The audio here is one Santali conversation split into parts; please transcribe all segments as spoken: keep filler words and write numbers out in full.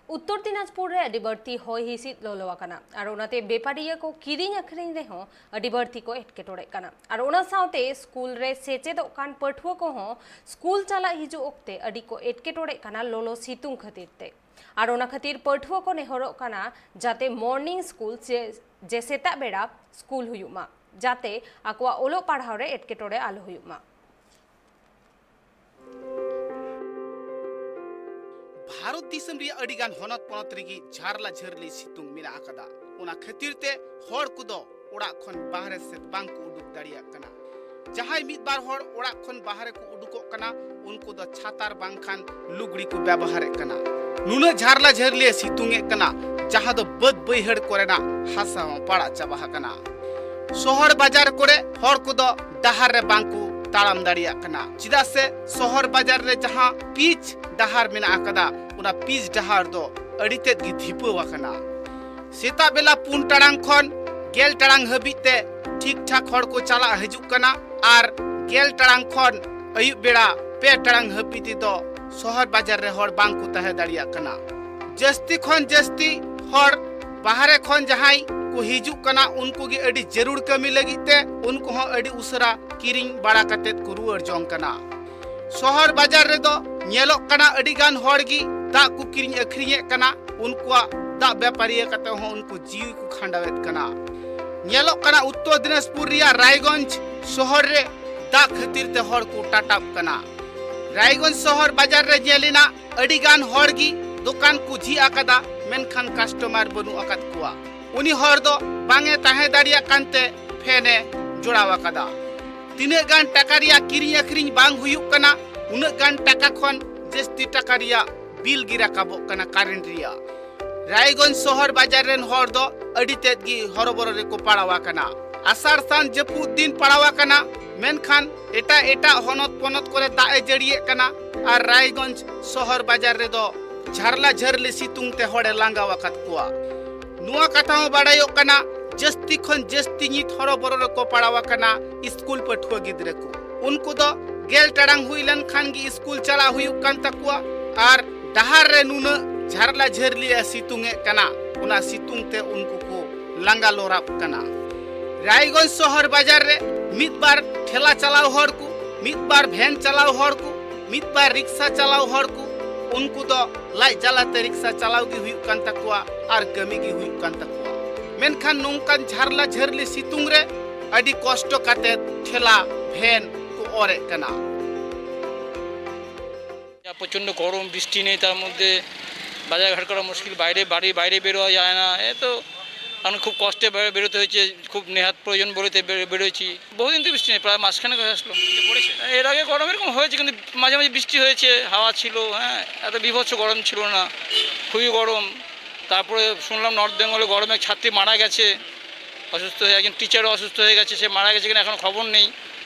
ᱩᱛᱛᱚᱨ ᱫᱤᱱᱟᱡᱽᱯᱩᱨ ᱨᱮ ᱟᱹᱰᱤ ᱵᱟᱹᱲᱛᱤ ᱦᱚᱭ ᱦᱤᱸᱥᱤᱫ ᱞᱚᱞᱚ ᱟᱠᱟᱱᱟ ᱟᱨ ᱚᱱᱟᱛᱮ ᱵᱮᱯᱟᱨᱤᱭᱟᱹ ᱠᱚ ᱠᱤᱨᱤᱧ ᱟᱹᱠᱷᱨᱤᱧ ᱨᱮᱦᱚᱸ ᱟᱹᱰᱤ ᱵᱟᱹᱲᱛᱤ ᱠᱚ ᱮᱴᱠᱮᱴᱚᱬᱮᱜ ᱠᱟᱱᱟ᱾ ᱟᱨ ᱚᱱᱟ ᱥᱟᱶᱛᱮ ᱥᱠᱩᱞ ᱨᱮ ᱥᱮᱪᱮᱫᱚᱜ ᱠᱟᱱ ᱯᱟᱹᱴᱷᱩᱣᱟᱹ ᱠᱚᱦᱚᱸ ᱥᱠᱩᱞ ᱪᱟᱞᱟᱜ ᱦᱤᱡᱩᱜ ᱚᱠᱛᱮ ᱟᱹᱰᱤ ᱠᱚ ᱮᱴᱠᱮᱴᱚᱬᱮᱜ ᱠᱟᱱᱟ ᱞᱚᱞᱚ ᱥᱤᱛᱩᱝ ᱠᱷᱟᱹᱛᱤᱨ ᱛᱮ᱾ ᱟᱨ ᱚᱱᱟ ᱠᱷᱟᱹᱛᱤᱨ ᱯᱟᱹᱴᱷᱩᱣᱟᱹ ᱠᱚ ᱱᱮᱦᱚᱨᱚᱜ ᱠᱟᱱᱟ ᱡᱟᱛᱮ ᱢᱚᱨᱱᱤᱝ ᱥᱠᱩᱞ ᱪᱮ ᱡᱮ ᱥᱮᱛᱟᱜ ᱵᱮᱲᱟ ᱥᱠᱩᱞ ᱦᱩᱭᱩᱜ ᱢᱟ, ᱡᱟᱛᱮ ᱟᱠᱚᱣᱟᱜ ᱚᱞᱚᱜ ᱯᱟᱲᱦᱟᱣ ᱨᱮ ᱮᱴᱠᱮᱴᱚᱬᱮ ᱟᱞᱚ ᱦᱩᱭᱩᱜ ᱢᱟ᱾ ᱵᱷᱟᱨᱚᱛ ᱫᱤᱥᱚᱢ ᱨᱮᱭᱟᱜ ᱟᱹᱰᱤ ᱜᱟᱱ ᱦᱚᱱᱚᱛ ᱯᱚᱱᱚᱛ ᱨᱮᱜᱮ ᱡᱷᱟᱨᱞᱟ ᱡᱷᱟᱹᱨᱞᱤ ᱥᱤᱛᱩᱝ ᱢᱮᱱᱟᱜ ᱟᱠᱟᱫᱟ᱾ ᱚᱱᱟ ᱠᱷᱟᱹᱛᱤᱨ ᱛᱮ ᱦᱚᱲ ᱠᱚᱫᱚ ᱚᱲᱟᱜ ᱠᱷᱚᱱ ᱵᱟᱦᱨᱮ ᱥᱮᱫ ᱵᱟᱝ ᱠᱚ ᱩᱰᱩᱠ ᱫᱟᱲᱮᱭᱟᱜ ᱠᱟᱱᱟ᱾ ᱡᱟᱦᱟᱸᱭ ᱢᱤᱫ ᱵᱟᱨ ᱦᱚᱲ ᱚᱲᱟᱜ ᱠᱷᱚᱱ ᱵᱟᱦᱨᱮ ᱠᱚ ᱩᱰᱩᱠᱚᱜ ᱠᱟᱱᱟ, ᱩᱱᱠᱩ ᱫᱚ ᱪᱷᱟᱛᱟᱨ ᱵᱟᱝᱠᱷᱟᱱ ᱞᱩᱜᱽᱲᱤ ᱠᱚ ᱵᱮᱵᱚᱦᱟᱨᱮᱫ ᱠᱟᱱᱟ᱾ ᱱᱩᱱᱟᱹᱜ ᱡᱷᱟᱨᱞᱟ ᱡᱷᱟᱹᱨᱞᱤᱭᱮ ᱥᱤᱛᱩᱝ ᱮᱫ ᱠᱟᱱᱟ, ᱡᱟᱦᱟᱸ ᱫᱚ ᱵᱟᱹᱫᱽ ᱵᱟᱹᱭᱦᱟᱹᱲ ᱠᱚᱨᱮᱱᱟᱜ ᱦᱟᱥᱟ ᱦᱚᱸ ᱯᱟᱲᱟᱜ ᱪᱟᱵᱟ ᱟᱠᱟᱱᱟ᱾ ᱥᱚᱦᱚᱨ ᱵᱟᱡᱟᱨ ᱠᱚᱨᱮ ᱦᱚᱲ ᱠᱚᱫᱚ ᱰᱟᱦᱟᱨ ᱨᱮ ᱵᱟᱝ ᱠᱚ ᱛᱟᱲᱟᱢ ᱫᱟᱲᱮᱭᱟᱜ ᱠᱟᱱᱟ, ᱪᱮᱫᱟᱜ ᱥᱮ ᱥᱚᱦᱚᱨ ᱵᱟᱡᱟᱨ ᱨᱮ ᱡᱟᱦᱟᱸ ᱯᱤᱪ ᱰᱟᱦᱟᱨ ᱢᱮᱱᱟᱜ ᱟᱠᱟᱫᱟ, ᱚᱱᱟ ᱯᱤᱪ ᱰᱟᱦᱟᱨ ᱫᱚ ᱟᱹᱰᱤ ᱛᱮᱫ ᱜᱮ ᱫᱷᱤᱯᱟᱹᱣ ᱟᱠᱟᱱᱟ᱾ ᱥᱮᱛᱟᱜ ᱵᱮᱞᱟ ᱯᱩᱱ ᱴᱟᱲᱟᱝ ᱠᱷᱚᱱ ᱜᱮᱞ ᱴᱟᱲᱟᱝ ᱦᱟᱹᱵᱤᱡ ᱛᱮ ᱴᱷᱤᱠ ᱴᱷᱟᱠ ᱦᱚᱲ ᱠᱚ ᱪᱟᱞᱟᱜ ᱦᱤᱡᱩᱜ ᱠᱟᱱᱟ ᱟᱨ ᱜᱮᱞ ᱴᱟᱲᱟᱝ ᱠᱷᱚᱱ ᱟᱹᱭᱩᱵ ᱵᱮᱲᱟ ᱯᱮ ᱴᱟᱲᱟᱝ ᱦᱟᱹᱵᱤᱡ ᱛᱮᱫᱚ ᱥᱚᱦᱚᱨ ᱵᱟᱡᱟᱨ ᱨᱮ ᱦᱚᱲ ᱵᱟᱝ ᱠᱚ ᱛᱟᱦᱮᱸ ᱫᱟᱲᱮᱭᱟᱜ ᱠᱟᱱᱟ᱾ ᱡᱟᱹᱥᱛᱤ ᱠᱷᱚᱱ ᱡᱟᱹᱥᱛᱤ ᱦᱚᱲ ᱵᱟᱦᱨᱮ ᱠᱷᱚᱱ ᱡᱟᱦᱟᱸᱭ ᱠᱚ ᱦᱤᱡᱩᱜ ᱠᱟᱱᱟ, ᱩᱱᱠᱩ ᱜᱮ ᱟᱹᱰᱤ ᱡᱟᱹᱨᱩᱲ ᱠᱟᱹᱢᱤ ᱞᱟᱹᱜᱤᱫ ᱛᱮ ᱩᱱᱠᱩ ᱦᱚᱸ ᱟᱹᱰᱤ ᱩᱥᱟᱹᱨᱟ ᱠᱤᱨᱤᱧ ᱵᱟᱲᱟ ᱠᱟᱛᱮᱫ ᱠᱚ ᱨᱩᱣᱟᱹᱲ ᱡᱚᱝ ᱠᱟᱱᱟ᱾ ᱥᱚᱦᱚᱨ ᱵᱟᱡᱟᱨ ᱨᱮᱫᱚ ᱧᱮᱞᱚᱜ ᱠᱟᱱᱟ ᱟᱹᱰᱤ ᱜᱟᱱ ᱦᱚᱲ ᱜᱮ ᱫᱟᱜ ᱠᱚ ᱠᱤᱨᱤᱧ ᱟᱹᱠᱷᱨᱤᱧᱮᱫ ᱠᱟᱱᱟ, ᱩᱱᱠᱩᱣᱟᱜ ᱫᱟᱜ ᱵᱮᱯᱟᱨᱤᱭᱟᱹ ᱠᱟᱛᱮ ᱦᱚᱸ ᱩᱱᱠᱩ ᱡᱤᱣᱤ ᱠᱚ ᱠᱷᱟᱸᱰᱟᱣᱮᱫ ᱠᱟᱱᱟ᱾ ᱧᱮᱞᱚᱜ ᱠᱟᱱᱟ ᱩᱛᱛᱚᱨ ᱫᱤᱱᱟᱡᱽᱯᱩᱨ ᱨᱮᱭᱟᱜ ᱨᱟᱭᱜᱚᱸᱡᱽ ᱥᱚᱦᱚᱨ ᱨᱮ ᱫᱟᱜ ᱠᱷᱟᱹᱛᱤᱨ ᱛᱮ ᱦᱚᱲ ᱠᱚ ᱴᱟᱴᱟᱵ ᱠᱟᱱᱟ᱾ ᱨᱟᱭᱜᱚᱸᱡᱽ ᱥᱚᱦᱚᱨ ᱵᱟᱡᱟᱨ ᱨᱮ ᱧᱮᱞ ᱮᱱᱟ ᱟᱹᱰᱤ ᱜᱟᱱ ᱦᱚᱲ ᱜᱮ ᱫᱚᱠᱟᱱ ᱠᱚ ᱡᱷᱤᱡ ᱟᱠᱟᱫᱟ, ᱢᱮᱱᱠᱷᱟᱱ ᱠᱟᱥᱴᱚᱢᱟᱨ ᱵᱟᱹᱱᱩᱜ ᱟᱠᱟᱫ ᱠᱚᱣᱟ᱾ ᱩᱱᱤ ᱦᱚᱲ ᱫᱚ ᱵᱟᱝ ᱮ ᱛᱟᱦᱮᱸ ᱫᱟᱲᱮᱭᱟᱜ ᱠᱟᱱᱛᱮ ᱯᱷᱮᱱ ᱮ ᱡᱚᱲᱟᱣ ᱟᱠᱟᱫᱟ᱾ ᱛᱤᱱᱟᱹᱜ ᱜᱟᱱ ᱴᱟᱠᱟ ᱨᱮᱭᱟᱜ ᱠᱤᱨᱤᱧ ᱟᱹᱠᱷᱨᱤᱧ ᱵᱟᱝ ᱦᱩᱭᱩᱜ ᱠᱟᱱᱟ, ᱩᱱᱟᱹᱜ ᱜᱟᱱ ᱴᱟᱠᱟ ᱠᱷᱚᱱ ᱡᱟᱹᱥᱛᱤ ᱴᱟᱠᱟ ᱨᱮᱭᱟᱜ ᱵᱤᱞ ᱜᱮ ᱨᱟᱠᱟᱵᱚᱜ ᱠᱟᱱᱟ ᱠᱟᱨᱮᱱᱴ ᱨᱮᱭᱟᱜ᱾ ᱨᱟᱭᱜᱚᱸᱡᱽ ᱥᱚᱦᱚᱨ ᱵᱟᱡᱟᱨ ᱨᱮᱱ ᱦᱚᱲ ᱫᱚ ᱟᱹᱰᱤ ᱛᱮᱫ ᱜᱮ ᱦᱚᱨᱚᱵᱚᱨᱚ ᱨᱮᱠᱚ ᱯᱟᱲᱟᱣ ᱟᱠᱟᱱᱟ᱾ ᱟᱥᱟᱲ ᱥᱟᱱ ᱡᱟᱹᱯᱩᱫ ᱫᱤᱱ ᱯᱟᱲᱟᱣ ᱟᱠᱟᱱᱟ, ᱢᱮᱱᱠᱷᱟᱱ ᱮᱴᱟᱜ ᱮᱴᱟᱜ ᱦᱚᱱᱚᱛ ᱯᱚᱱᱚᱛ ᱠᱚᱨᱮ ᱫᱟᱜ ᱮ ᱡᱟᱹᱲᱤᱭᱮᱫ ᱠᱟᱱᱟ ᱟᱨ ᱨᱟᱭᱜᱚᱸᱡᱽ ᱥᱚᱦᱚᱨ ᱵᱟᱡᱟᱨ ᱨᱮᱫᱚ ᱡᱷᱟᱨᱞᱟ ᱡᱷᱟᱹᱨᱞᱤ ᱥᱤᱛᱩᱝ ᱛᱮ ᱦᱚᱲᱮ ᱞᱟᱸᱜᱟᱣ ᱟᱠᱟᱫ ᱠᱚᱣᱟ᱾ ᱱᱚᱣᱟ ᱠᱟᱛᱷᱟ ᱦᱚᱸ ᱵᱟᱲᱟᱭᱚᱜ ᱠᱟᱱᱟ, ᱡᱟᱹᱥᱛᱤ ᱠᱷᱚᱱ ᱡᱟᱹᱥᱛᱤ ᱧᱤᱛ ᱦᱚᱨᱚᱵᱚᱨᱚ ᱨᱮᱠᱚ ᱯᱟᱲᱟᱣ ᱟᱠᱟᱱᱟ ᱥᱠᱩᱞ ᱯᱟᱹᱴᱷᱩᱣᱟᱹ ᱜᱤᱫᱽᱨᱟᱹ ᱠᱚ᱾ ᱩᱱᱠᱩ ᱫᱚ ᱜᱮᱞ ᱴᱟᱲᱟᱝ ᱦᱩᱭ ᱞᱮᱱᱠᱷᱟᱱ ᱜᱮ ᱥᱠᱩᱞ ᱪᱟᱞᱟᱜ ᱦᱩᱭᱩᱜ ᱠᱟᱱ ᱛᱟᱠᱚᱣᱟ ᱟᱨ ᱰᱟᱦᱟᱨ ᱨᱮ ᱱᱩᱱᱟᱹᱜ ᱡᱷᱟᱨᱞᱟ ᱡᱷᱟᱹᱨᱞᱤ ᱮ ᱥᱤᱛᱩᱝ ᱮᱫ ᱠᱟᱱᱟ, ᱚᱱᱟ ᱥᱤᱛᱩᱝ ᱛᱮ ᱩᱱᱠᱩ ᱠᱚ ᱞᱟᱸᱜᱟ ᱞᱚᱨᱟᱯ ᱠᱟᱱᱟ᱾ ᱨᱟᱭᱜᱚᱸᱡᱽ ᱥᱚᱦᱚᱨ ᱵᱟᱡᱟᱨ ᱨᱮ ᱢᱤᱫ ᱵᱟᱨ ᱴᱷᱮᱞᱟ ᱪᱟᱞᱟᱣ ᱦᱚᱲ ᱠᱚ, ᱢᱤᱫ ᱵᱟᱨ ᱵᱷᱮᱱ ᱪᱟᱞᱟᱣ ᱦᱚᱲ ᱠᱚ, ᱢᱤᱫ ᱵᱟᱨ ᱨᱤᱠᱥᱟ ᱪᱟᱞᱟᱣ ᱦᱚᱲ ᱠᱚ, ᱩᱱᱠᱩ ᱫᱚ ᱞᱟᱡ ᱡᱟᱞᱟᱛᱮ ᱨᱤᱠᱥᱟ ᱪᱟᱞᱟᱣ ᱜᱮ ᱦᱩᱭᱩᱜ ᱠᱟᱱ ᱛᱟᱠᱚᱣᱟ ᱟᱨ ᱠᱟᱹᱢᱤ ᱜᱮ ᱦᱩᱭᱩᱜ ᱠᱟᱱ ᱛᱟᱠᱚᱣᱟ᱾ ᱢᱮᱱᱠᱷᱟᱱ ᱱᱚᱝᱠᱟᱱ ᱡᱷᱟᱨᱞᱟ ᱡᱷᱟᱹᱨᱞᱤ ᱥᱤᱛᱩᱝ ᱨᱮ ᱟᱹᱰᱤ ᱠᱚᱥᱴᱚ ᱠᱟᱛᱮ ᱴᱷᱮᱞᱟ ᱵᱷᱮᱱ ᱠᱚ ᱚᱨᱮᱫ ᱠᱟᱱᱟ᱾ যা প্রচণ্ড গরম, বৃষ্টি নেই, তার মধ্যে বাজারঘাট করা মুশকিল, বাইরে বাড়ি বাইরে বেরোয়া যায় না। এ তো এখন খুব কষ্টে বেরো- বেরোতে হয়েছে, খুব নেহাত প্রয়োজন বলেতে বেরো- বেরোচ্ছি। বহুদিন তো বৃষ্টি নেই, প্রায় মাঝখানে হয়ে আসলো। এর আগে গরম এরকম হয়েছে, কিন্তু মাঝে মাঝে বৃষ্টি হয়েছে, হাওয়া ছিল, হ্যাঁ, এত বীভৎস গরম ছিল না, খুবই গরম। তারপরে শুনলাম নর্থ বেঙ্গলে গরমে এক ছাত্রী মারা গেছে, অসুস্থ হয়ে, একজন টিচারও অসুস্থ হয়ে গেছে, সে মারা গেছে কিনা এখনও খবর নেই,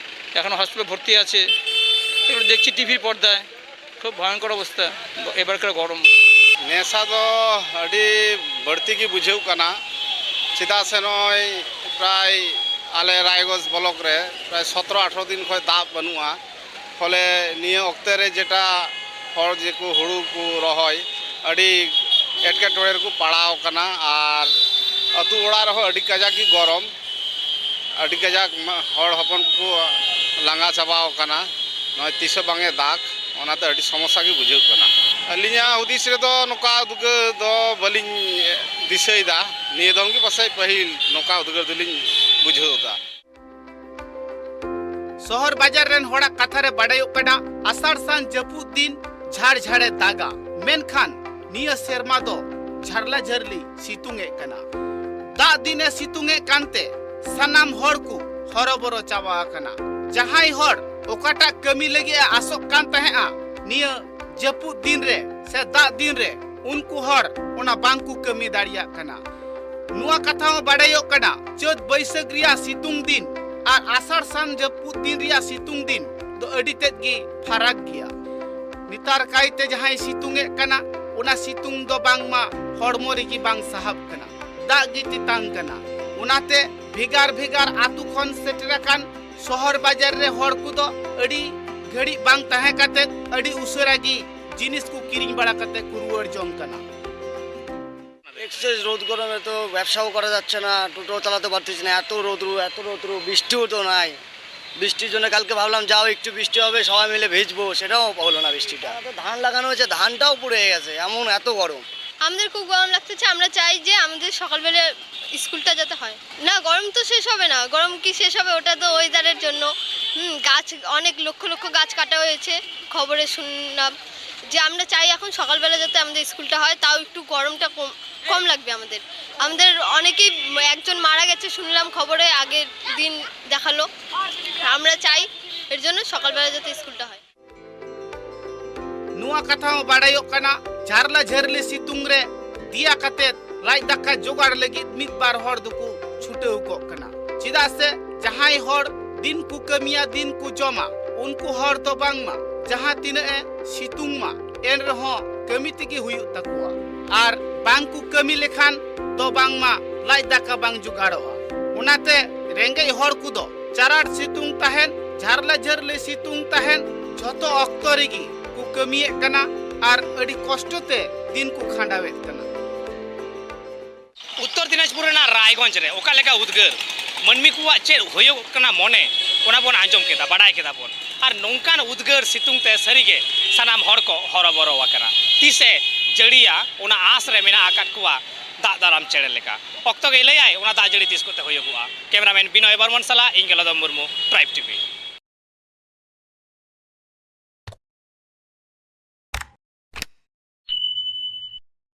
এখনও হসপিটালে ভর্তি আছে। এগুলো দেখছি টিভির পর্দায়, খুব ভয়ঙ্কর অবস্থা এবারকার গরম। ᱱᱮᱥᱟ ᱫᱚ ᱟᱹᱰᱤ ᱵᱟᱹᱲᱛᱤ ᱜᱮ ᱵᱩᱡᱷᱟᱹᱣ ᱠᱟᱱᱟ, ᱪᱮᱫᱟᱜ ᱥᱮ ᱱᱚᱜᱼᱚᱭ ᱯᱨᱟᱭ ᱟᱞᱮ ᱨᱟᱭᱜᱚᱸᱡᱽ ᱵᱞᱚᱠ ᱨᱮ ᱯᱨᱟᱭ ᱥᱚᱛᱨᱚ ᱟᱴᱷᱨᱚ ᱫᱤᱱ ᱠᱷᱚᱱ ᱫᱟᱜ ᱵᱟᱹᱱᱩᱜᱼᱟ᱾ ᱯᱷᱚᱞᱮ ᱱᱤᱭᱟᱹ ᱚᱠᱛᱮ ᱨᱮ ᱡᱮᱴᱟ ᱦᱚᱲ ᱡᱮᱠᱚ ᱦᱩᱲᱩ ᱠᱚ ᱨᱚᱦᱚᱭ, ᱟᱹᱰᱤ ᱮᱴᱠᱮᱴᱚᱬᱮ ᱨᱮᱠᱚ ᱯᱟᱲᱟᱣ ᱠᱟᱱᱟ᱾ ᱟᱨ ᱟᱹᱛᱩ ᱚᱲᱟᱜ ᱨᱮᱦᱚᱸ ᱟᱹᱰᱤ ᱠᱟᱡᱟᱠ ᱜᱮ ᱜᱚᱨᱚᱢ, ᱟᱹᱰᱤ ᱠᱟᱡᱟᱠ ᱢᱟ- ᱦᱚᱲ ᱦᱚᱯᱚᱱ ᱠᱚᱠᱚ ᱞᱟᱸᱜᱟ ᱪᱟᱵᱟᱣ ᱠᱟᱱᱟ᱾ ᱱᱚᱜᱼᱚᱭ ᱛᱤᱥ ᱦᱚᱸ ᱵᱟᱝ ᱮ ᱫᱟᱜᱽ, ᱚᱱᱟᱛᱮ ᱟᱹᱰᱤ ᱥᱚᱢᱚᱥᱥᱟ ᱜᱮ ᱵᱩᱡᱷᱟᱹᱜ ᱠᱟᱱᱟ᱾ ᱟᱹᱞᱤᱧᱟᱜ ᱦᱩᱫᱤᱥ ᱨᱮᱫᱚ ᱱᱚᱝᱠᱟ ᱩᱫᱽᱜᱟᱹᱨ ᱫᱚ ᱵᱟᱹᱞᱤᱧ ᱫᱤᱥᱟᱹᱭᱮᱫᱟ᱾ ᱱᱤᱭᱟᱹ ᱫᱚᱢ ᱜᱮ ᱯᱟᱥᱮᱡ ᱯᱟᱹᱦᱤᱞ ᱱᱚᱝᱠᱟ ᱩᱫᱽᱜᱟᱹᱨ ᱫᱚᱞᱤᱧ ᱵᱩᱡᱷᱟᱹᱣ ᱮᱫᱟ᱾ ᱥᱚᱦᱚᱨ ᱵᱟᱡᱟᱨ ᱨᱮᱱ ᱦᱚᱲᱟᱜ ᱠᱟᱛᱷᱟ ᱨᱮ ᱵᱟᱰᱟᱭᱚᱜ ᱠᱟᱱᱟ, ᱟᱥᱟᱲ ᱥᱟᱱ ᱡᱟᱹᱯᱩᱫ ᱫᱤᱱ ᱡᱷᱟᱲ ᱡᱷᱟᱲᱮ ᱫᱟᱜᱟ, ᱢᱮᱱᱠᱷᱟᱱ ᱱᱤᱭᱟᱹ ᱥᱮᱨᱢᱟ ᱫᱚ ᱡᱷᱟᱨᱞᱟ ᱡᱷᱟᱹᱨᱞᱤ ᱥᱤᱛᱩᱝ ᱮᱫ ᱠᱟᱱᱟ᱾ ᱫᱟᱜ ᱫᱤᱱᱮ ᱥᱤᱛᱩᱝ ᱮᱫ ᱠᱟᱱᱛᱮ ᱥᱟᱱᱟᱢ ᱦᱚᱲ ᱠᱚ ᱦᱚᱨᱚᱵᱚᱨᱚ ᱪᱟᱵᱟ ᱟᱠᱟᱱᱟ᱾ ᱡᱟᱦᱟᱸᱭ ᱦᱚᱲ ᱚᱠᱟᱴᱟᱜ ᱠᱟᱹᱢᱤ ᱞᱟᱹᱜᱤᱫ ᱮ ᱟᱥᱚᱜ ᱠᱟᱱ ᱛᱟᱦᱮᱸᱫᱼᱟ, ᱱᱤᱭᱟᱹ ᱡᱟᱹᱯᱩᱫ ᱫᱤᱱ ᱨᱮ ᱥᱮ ᱫᱟᱜ ᱫᱤᱱ ᱨᱮ ᱩᱱᱠᱩ ᱦᱚᱲ ᱚᱱᱟ ᱵᱟᱝ ᱠᱚ ᱠᱟᱹᱢᱤ ᱫᱟᱲᱮᱭᱟᱜ ᱠᱟᱱᱟ᱾ ᱱᱚᱣᱟ ᱠᱟᱛᱷᱟ ᱦᱚᱸ ᱵᱟᱰᱟᱭᱚᱜ ᱠᱟᱱᱟ, ᱪᱟᱹᱛ ᱵᱟᱹᱭᱥᱟᱹᱠᱷ ᱨᱮᱭᱟᱜ ᱥᱤᱛᱩᱝ ᱫᱤᱱ ᱟᱨ ᱟᱥᱟᱲ ᱥᱟᱱ ᱡᱟᱹᱯᱩᱫ ᱫᱤᱱ ᱨᱮᱭᱟᱜ ᱥᱤᱛᱩᱝ ᱫᱤᱱ ᱫᱚ ᱟᱹᱰᱤ ᱛᱮᱫ ᱜᱮ ᱯᱷᱟᱨᱟᱠ ᱜᱮᱭᱟ᱾ ᱱᱮᱛᱟᱨ ᱠᱟᱭᱛᱮ ᱡᱟᱦᱟᱸᱭ ᱥᱤᱛᱩᱝ ᱮᱫ ᱠᱟᱱᱟ, ᱚᱱᱟ ᱥᱤᱛᱩᱝ ᱫᱚ ᱵᱟᱝᱢᱟ ᱦᱚᱲᱢᱚ ᱨᱮᱜᱮ ᱵᱟᱝ ᱥᱟᱦᱟᱵ ᱠᱟᱱᱟ, ᱫᱟᱜ ᱜᱮ ᱛᱮᱛᱟᱝ ᱠᱟᱱᱟ᱾ ᱚᱱᱟᱛᱮ ᱵᱷᱮᱜᱟᱨ ᱵᱷᱮᱜᱟᱨ ᱟᱹᱛᱩ ᱠᱷᱚᱱ ᱥᱮᱴᱮᱨ ᱟᱠᱟᱱ ᱥᱚᱦᱚᱨ ᱵᱟᱡᱟᱨ ᱨᱮ ᱦᱚᱲ ᱠᱚᱫᱚ ᱟᱹᱰᱤ ᱜᱷᱟᱹᱲᱤᱡ ᱵᱟᱝ ᱛᱟᱦᱮᱸ ᱠᱟᱛᱮ ᱟᱹᱰᱤ ᱩᱥᱟᱹᱨᱟ ᱜᱮ ᱡᱤᱱᱤᱥ ᱠᱚ ᱠᱤᱨᱤᱧ ᱵᱟᱲᱟ ᱠᱟᱛᱮ ᱠᱚ ᱨᱩᱣᱟᱹᱲ ᱡᱚᱝ ᱠᱟᱱᱟ᱾ এক্সেস রোদ গরমে তো ব্যবসাও করা যাচ্ছে না, টোটো চালাতে পারতেছি না, এত রৌদ্রু, এত রৌদ্রু, বৃষ্টিও তো নাই। বৃষ্টির জন্য কালকে ভাবলাম যাও একটু বৃষ্টি হবে, সবাই মিলে ভিজবো, সেটাও হলো না বৃষ্টিটা। তো ধান লাগানো হয়েছে, ধানটাও পুড়ে গেছে, এমন এত গরম। আমাদের খুব গরম লাগতেছে, আমরা চাই যে আমাদের সকালবেলা স্কুলটা যাতে হয়। না, গরম তো শেষ হবে না, গরম কি শেষ হবে? ওটা তো ওয়েদারের জন্য। হুম, গাছ, অনেক লক্ষ লক্ষ গাছ কাটা হয়েছে, খবরে শুনলাম যে আমরা চাই এখন সকালবেলা যাতে আমাদের স্কুলটা হয়, তাও একটু গরমটা কম, কম লাগবে আমাদের। আমাদের অনেকেই, একজন মারা গেছে শুনলাম খবরে, আগের দিন দেখালো। আমরা চাই এর জন্য সকালবেলা যাতে স্কুলটা হয়। ᱱᱚᱣᱟ ᱠᱟᱛᱷᱟ ᱦᱚᱸ ᱵᱟᱲᱟᱭᱚᱜ ᱠᱟᱱᱟ, ᱡᱷᱟᱨᱞᱟ ᱡᱷᱟᱹᱨᱞᱤ ᱥᱤᱛᱩᱝ ᱨᱮ ᱫᱮᱭᱟ ᱠᱟᱛᱮ ᱞᱟᱡ ᱫᱟᱠᱟ ᱡᱚᱜᱟᱲ ᱞᱟᱹᱜᱤᱫ ᱢᱤᱫ ᱵᱟᱨ ᱦᱚᱲ ᱫᱚᱠᱚ ᱪᱷᱩᱴᱟᱹᱣ ᱠᱚᱜ ᱠᱟᱱᱟ᱾ ᱪᱮᱫᱟᱜ ᱥᱮ ᱡᱟᱦᱟᱸᱭ ᱦᱚᱲ ᱫᱤᱱ ᱠᱚ ᱠᱟᱹᱢᱤᱭᱟ, ᱫᱤᱱ ᱠᱚ ᱡᱚᱢᱟ, ᱩᱱᱠᱩ ᱦᱚᱲ ᱫᱚ ᱵᱟᱝᱢᱟ ᱡᱟᱦᱟᱸ ᱛᱤᱱᱟᱹᱜ ᱮ ᱥᱤᱛᱩᱝ ᱢᱟ, ᱮᱱ ᱨᱮᱦᱚᱸ ᱠᱟᱹᱢᱤ ᱛᱮᱜᱮ ᱦᱩᱭᱩᱜ ᱛᱟᱠᱚᱣᱟ᱾ ᱟᱨ ᱵᱟᱝ ᱠᱚ ᱠᱟᱹᱢᱤ ᱞᱮᱠᱷᱟᱱ ᱫᱚ ᱵᱟᱝᱢᱟ ᱞᱟᱡ ᱫᱟᱠᱟ ᱵᱟᱝ ᱡᱚᱜᱟᱲᱚᱜᱼᱟ᱾ ᱚᱱᱟᱛᱮ ᱨᱮᱸᱜᱮᱡ ᱦᱚᱲ ᱠᱚᱫᱚ ᱪᱟᱨᱟᱴ ᱥᱤᱛᱩᱝ ᱛᱟᱦᱮᱱ, ᱡᱷᱟᱨᱞᱟ ᱡᱷᱟᱹᱨᱞᱤ ᱥᱤᱛᱩᱝ ᱛᱟᱦᱮᱱ, ᱡᱷᱚᱛᱚ ᱚᱠᱛᱚ ᱨᱮᱜᱮ ᱠᱚ ᱠᱟᱹᱢᱤᱭᱮᱫ ᱠᱟᱱᱟ ᱟᱨ ᱟᱹᱰᱤ ᱠᱚᱥᱴᱚ ᱛᱮ ᱫᱤᱱ ᱠᱚ ᱠᱷᱟᱸᱰᱟᱣᱮᱫ ᱠᱟᱱᱟ᱾ ᱩᱛᱛᱚᱨ ᱫᱤᱱᱟᱡᱽᱯᱩᱨ ᱨᱮᱱᱟᱜ ᱨᱟᱭᱜᱚᱸᱡᱽ ᱨᱮ ᱚᱠᱟ ᱞᱮᱠᱟ ᱩᱫᱽᱜᱟᱹᱨ, ᱢᱟᱹᱱᱢᱤ ᱠᱚᱣᱟᱜ ᱪᱮᱫ ᱦᱩᱭᱩᱜ ᱠᱟᱱᱟ ᱢᱚᱱᱮ, ᱚᱱᱟ ᱵᱚᱱ ᱟᱸᱡᱚᱢ ᱠᱮᱫᱟ, ᱵᱟᱰᱟᱭ ᱠᱮᱫᱟ ᱵᱚᱱ᱾ ᱟᱨ ᱱᱚᱝᱠᱟᱱ ᱩᱫᱽᱜᱟᱹᱨ ᱥᱤᱛᱩᱝ ᱛᱮ ᱥᱟᱹᱨᱤᱜᱮ ᱥᱟᱱᱟᱢ ᱦᱚᱲ ᱠᱚ ᱦᱚᱨᱚᱵᱚᱨᱚ ᱟᱠᱟᱱᱟ᱾ ᱛᱤᱥᱮ ᱡᱟᱹᱲᱤᱭᱟ, ᱚᱱᱟ ᱟᱸᱥ ᱨᱮ ᱢᱮᱱᱟᱜ ᱟᱠᱟᱫ ᱠᱚᱣᱟ ᱫᱟᱜ ᱫᱟᱨᱟᱢ ᱪᱮᱬᱮ ᱞᱮᱠᱟ᱾ ᱚᱠᱛᱚ ᱜᱮ ᱞᱟᱹᱭᱟᱭ ᱚᱱᱟ ᱫᱟᱜ ᱡᱟᱹᱲᱤ ᱛᱤᱥ ᱠᱚᱛᱮ ᱦᱩᱭᱩᱜᱚᱜᱼᱟ᱾ ᱠᱮᱢᱮᱨᱟᱢᱮᱱ ᱵᱤᱱᱚᱭ ᱵᱚᱨᱢᱚᱱ ᱥᱟᱞᱟᱜ ᱤᱧ ᱜᱮᱞᱚᱫᱚᱢ ᱢᱩᱨᱢᱩ, ᱴᱨᱟᱭᱤᱵᱽ ᱴᱤᱵᱷᱤ᱾